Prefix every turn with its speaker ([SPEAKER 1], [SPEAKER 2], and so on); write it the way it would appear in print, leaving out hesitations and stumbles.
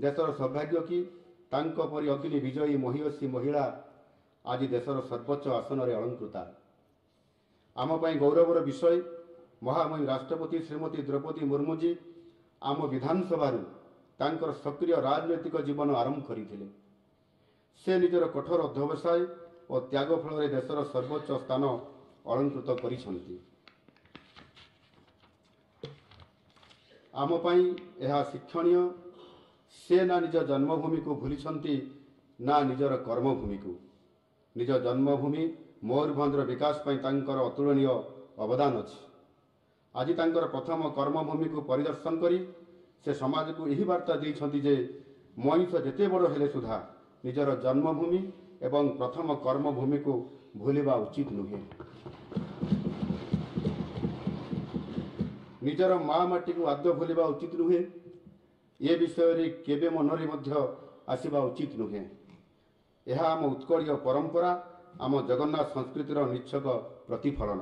[SPEAKER 1] ଦେଶର ସୌଭାଗ୍ୟ କି ତାଙ୍କ ପରି ଅଗ୍ନି ବିଜୟୀ ମହିୟସୀ ମହିଳା ଆଜି ଦେଶର ସର୍ବୋଚ୍ଚ ଆସନରେ ଅଳଙ୍କୃତା। ଆମ ପାଇଁ ଗୌରବର ବିଷୟ, ମହାମହିମ ରାଷ୍ଟ୍ରପତି ଶ୍ରୀମତୀ ଦ୍ରୌପଦୀ ମୁର୍ମୁଜୀ ଆମ ବିଧାନସଭାରୁ ତାଙ୍କର ସକ୍ରିୟ ରାଜନୈତିକ ଜୀବନ ଆରମ୍ଭ କରିଥିଲେ। ସେ ନିଜର କଠୋର ଅଧ୍ୟବସାୟ ଓ ତ୍ୟାଗ ଫଳରେ ଦେଶର ସର୍ବୋଚ୍ଚ ସ୍ଥାନ ଅଳଙ୍କୃତ କରିଛନ୍ତି। ଆମ ପାଇଁ ଏହା ଶିକ୍ଷଣୀୟ। ସେ ନା ନିଜ ଜନ୍ମଭୂମିକୁ ଭୁଲିଛନ୍ତି ନା ନିଜର କର୍ମଭୂମିକୁ। ନିଜ ଜନ୍ମଭୂମି ମୟୂରଭଞ୍ଜର ବିକାଶ ପାଇଁ ତାଙ୍କର ଅତୁଳନୀୟ ଅବଦାନ ଅଛି। ଆଜି ତାଙ୍କର ପ୍ରଥମ କର୍ମଭୂମିକୁ ପରିଦର୍ଶନ କରି ସେ ସମାଜକୁ ଏହି ବାର୍ତ୍ତା ଦେଇଛନ୍ତି ଯେ ମଣିଷ ଯେତେ ବଡ଼ ହେଲେ ସୁଦ୍ଧା ନିଜର ଜନ୍ମଭୂମି ଏବଂ ପ୍ରଥମ କର୍ମଭୂମିକୁ ଭୁଲିବା ଉଚିତ ନୁହେଁ। ନିଜର ମା ମାଟିକୁ ଆଦୌ ଭୁଲିବା ଉଚିତ ନୁହେଁ। ଏ ବିଷୟରେ କେବେ ମନରେ ମଧ୍ୟ ଆସିବା ଉଚିତ ନୁହେଁ। ଏହା ଆମ ଉତ୍କଳୀୟ ପରମ୍ପରା, ଆମ ଜଗନ୍ନାଥ ସଂସ୍କୃତିର ନିଚ୍ଛକ ପ୍ରତିଫଳନ।